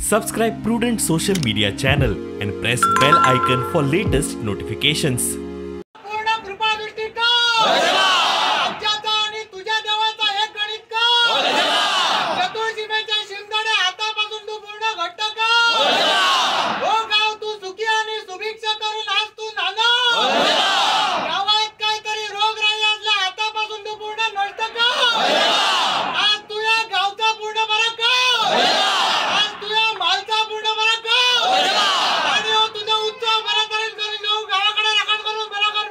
Subscribe Prudent Social Media channel and press bell icon for latest notifications. पूर्ण कृपा दृष्टी कर, आमच्याचा आणि तुझ्या देवाचा एक गणित कर, चतुर्सीमेच्या शिंदोडे हातापासून तू पूर्ण घट्ट कर, हो गाव तू सुखी आणि सुभिक्ष करून आज तू नाना, गावात काहीतरी रोगराई असला हातापासून तू पूर्ण नष्ट कर, आज तुझ्या गावचा पूर्ण बरा कर, आज तुझ्या मालचा पूर्ण बरा कर, आणि हो तुझा उत्सव बरा करून करून घेऊ, गावाकडे राखण करून बरा कर.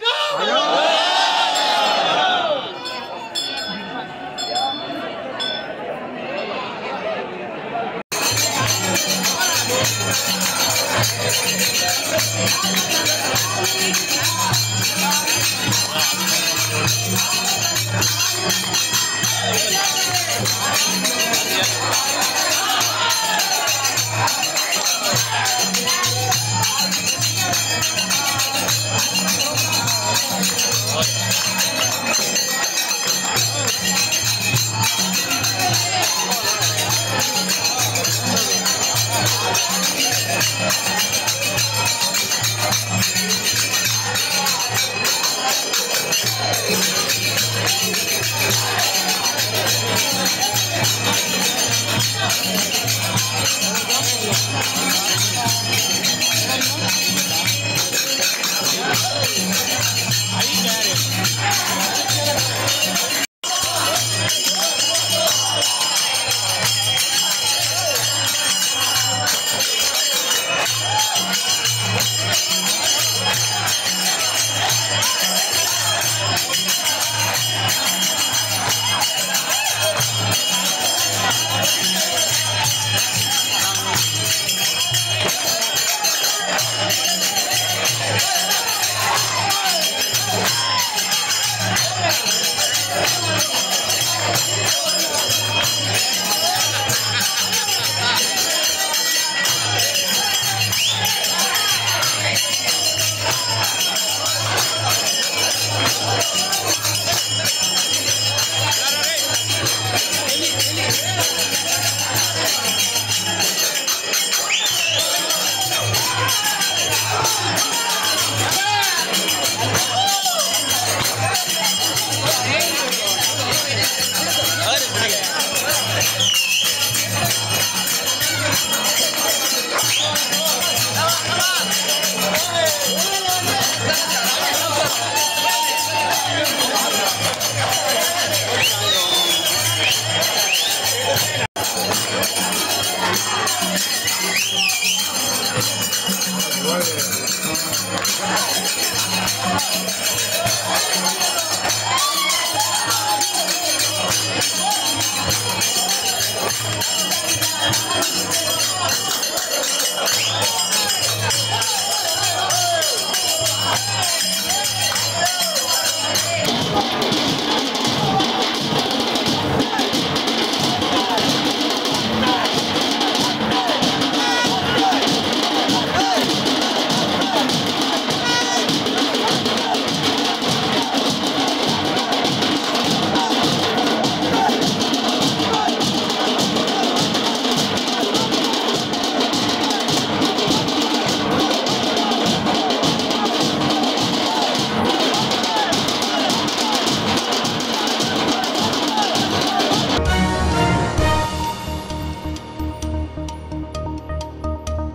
All